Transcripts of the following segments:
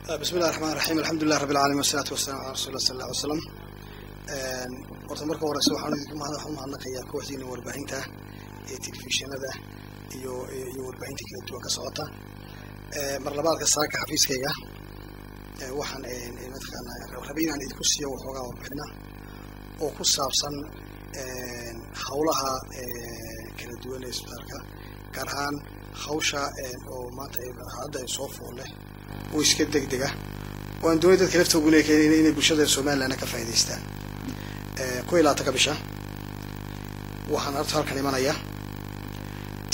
Bismi illahi raxmaan raxiim. Alxamdulilah rabbi alcalamin, wasalaatu wasalamu calaa rasuli llah sal alla alay slam. Horta marka horeyse waxaan idinku umahadnaqayaa kooxdiina warbaahinta ee telefishinada iyo warbaahinta kala duwan ka socota. Mar labaadka, saaka xafiiskayga waxaan mataqaanaa rabay inaan idinku siiyo waxoogaa warbixina oo ku saabsan hawlaha kala duwan ee isbitaalka, gaar ahaan hawsha oo maanta hadda ay soo fool leh oo iska deg dega oo aan doonay dadka laftoogu inay bulshada Somalilandna ka faa'idaystaan. 21-ka bisha waxaan horta halkan imanaya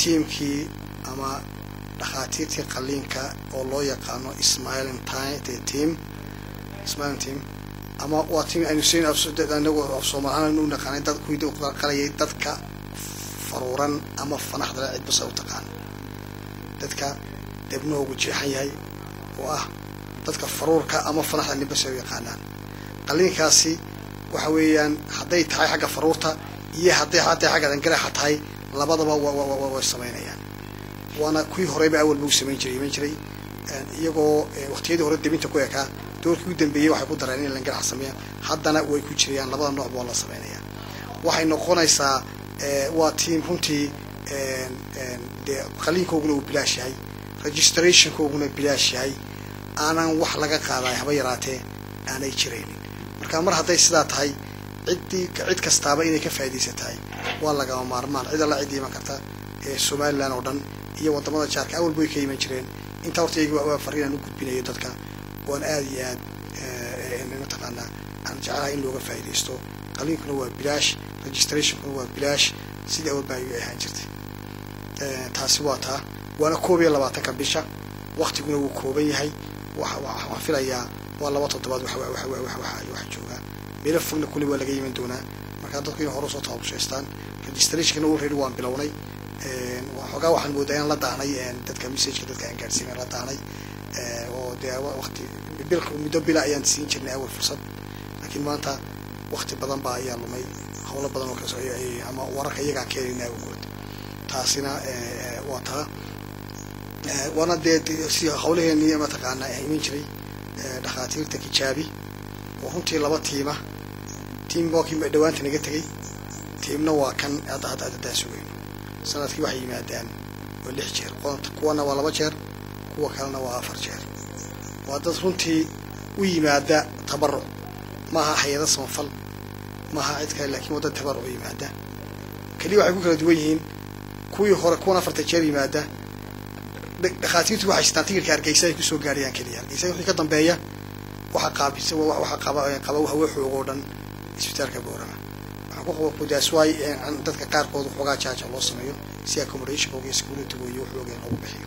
tiimkii ama dhakhaatiirtii qaliinka oo loo yaqaano smiling team, smiling team, ama waa team aynu siin anagu af Soomaalihaan aynu u naqaanay dad kuwii qalayay dadka faruuran ama fanaxda, cid basa u taqaan, dadka debnahoogu jeexan yahay oo ah dadka faruurka ama fanaxda ninbasa u yaqaanaan. Qaliinkaasi waxa weeyaan hadday tahay xagga faruurta iyo hadday xagga dangaraxa tahay, labadaba way samaynayaan. Waana kuwii horeyba awal buu samayn jiray, iman jiray iyagoo waqtiyadii hore debinta ku ekaa. Doorkii u dambeeyey waxay ku dareen inay langarax sameeyaan, haddana way ku jirayaan, labada noocba waa la sameynaya. Waxay noqonaysaa waa team runtii dee qaliinkooguna uu bilaash yahay, registrationkooguna bilaash yahay, aanan wax laga qaaday haba yaraatee aanay jiraynin. Marka mar hadday sidaa tahay, ciddii cid kastaaba inay ka faa'iidaysa tahay waa lagama maarmaan. Cid alla cid iman karta ee Somaliland oo dhan iyo waddamada jaarka awalba way ka iman jireen. Intaa horta iyagi waa farriin aan u gudbinayo dadka, waan aada iyo aad mataqaanaa aan jecelahay in looga faa'iidaysto. Qaliinkuna waa bilaash, registrationkuna waa bilaash, sidii awalba ay ahaan jirtay. Taasi waa taa. Waana 21-ka bisha, waktiguna wuu kooban yahay. Waxaan filayaa waa 2 toddobaad waxa joogaa. Meelo fogna kulli waa laga iman doonaa. Markaa dadku inay hore usoo tababushaystaan. Registrationkana already waan bilownay. Xoogaa waxaan moodaa inaan la daahnay dadka, messageka dadka aan gaadhsiinay la daahnay, oo dee waqti bil, muddo bila ayaan siin jirnay awal fursad, laakiin maanta waqti badan baa ayaa lumay, hawlo badan oo kala ama wararka iyagaan keenayna awgood. Taasina waa taa. Waana dee si hawlaheenii mataqaana iman jiray dhakhaatiirta Kijaabi oo runtii laba tiima. Tiim waa kii dhawaanta naga tegey, tiimna waa kan hadda haddaan sugayno. Sanadkii waxay yimaadaan waa lix jeer, kuwana waa 2 jeer, kuwa kalena waa 4 jeer. Waa dad runtii u yimaada tabaruc, maaha hay-ado samafal, maaha cid kale, lakin waa dad tabaruc u yimaada. Keliya waxay ku kala duwan yihiin kuwii hore, kuwan afarta jeer yimaada, dhakhaatiirtu waxay sitaan tigirka Hargeysa ay kusoo gaarayaan keliya. Hargeysa wixii ka dambeeya waxa qaabisa, waxa qaba hawe xoog oo dhan isbitaalka Boorama. Waxaan ku that's why dadka qaarkood waxoogaa jaaja loo sameeyo si accommodationkooga iyo securitygo iyo waxooga loogu bixiyo.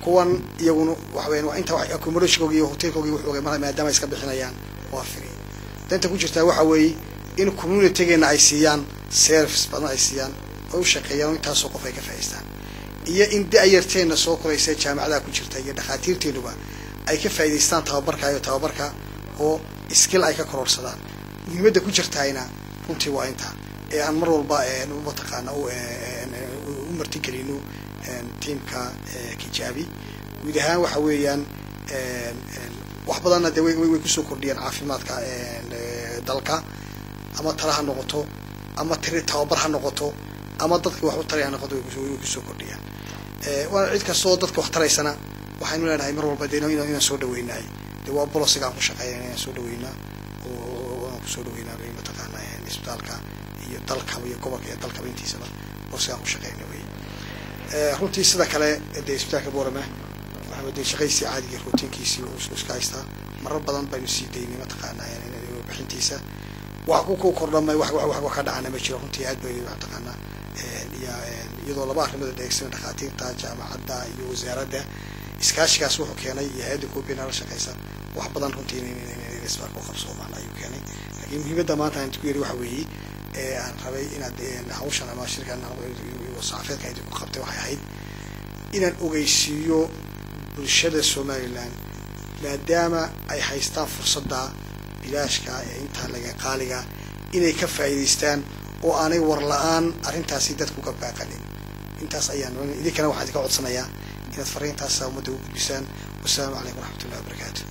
Kuwan iyaguna waxa weyan waa inta accommodationkooga iyo hotelkooga iyo waxooga maadaama ay iska bixinayaan, waa free. Danta ku jirtaa waxa weeye in communitygeena ay siiyaan service badan, ay siiyaan oo u shaqeeyaan oo intaasoo qof ay ka faa'iistaan, iyo in da-yarteenna soo koraysa jaamacadaha ku jirta iyo dhakhaatiirteenuba ay ka faa'idaystaan tababarka iyo tababarka oo skill ay ka kororsadaan. Muhiimadda ku jirtayna runtii waa intaa ee aan mar walba mataqaana u martigelino tiimka Kijaabi. Guud ahaan waxa weeyaan wax badanna dee way kusoo kordhiyeen caafimaadka dalka, ama tala ha noqoto, ama tiri tababar ha noqoto, ama dadka wax u taray ha noqoto, way kusoo kordhiyaan. Waana cid kastoo dadka wax taraysana waxaynu leenahay mar walba dee inaan soo dhaweynaay. Dee waa bolosiga aan ku shaqeynayna inaan soo dhaweynaa oo aan kusoo dhaweynaa mataqaana isbitaalka iyo dalkaba iyo gobolka iyo dalkaba intiisaba, bolosiga aan ku shaqeyna wey runtii. Sida kale dee isbitaalka Boorama waxa dee shaqaysi caadiga routinekiisii uu iska haystaa. Marar badan baynu sii daynay mataqaana bixintiisa. Wax ku kordhamay, wax ka dhacana ma jiro runtii. Aad bay mataqaana iyadoo laba arrimood adeegsana, dhakhaatiirta jaamacadda iyo wasaaradda, iskaashigaas wuxuu keenay iyo hay-adda koobina la shaqeysa, wax badan runtii in isbitaalka u qabsoomaan ayuu keenay. Laakiin muhiimadda maanta aan ku yeri waxa weeye ee aan rabay inaad hawshan ama shirkan saxaafeedkan idinku qabtay waxay ahayd inaan ogeysiiyo bulshada Somaliland, maadaama ay haystaan fursadda bilaashka ee intaa laga qaaliga, inay ka faa'iidaystaan oo aanay war la-aan arrintaasi dadku ka baaqanin. Intaas ayaan idinkana waxaan idinka codsanayaa inaad fariintaas ummadda u gudbisaan. Wasalaamu calaykum waraxmatullahi wabarakaatu.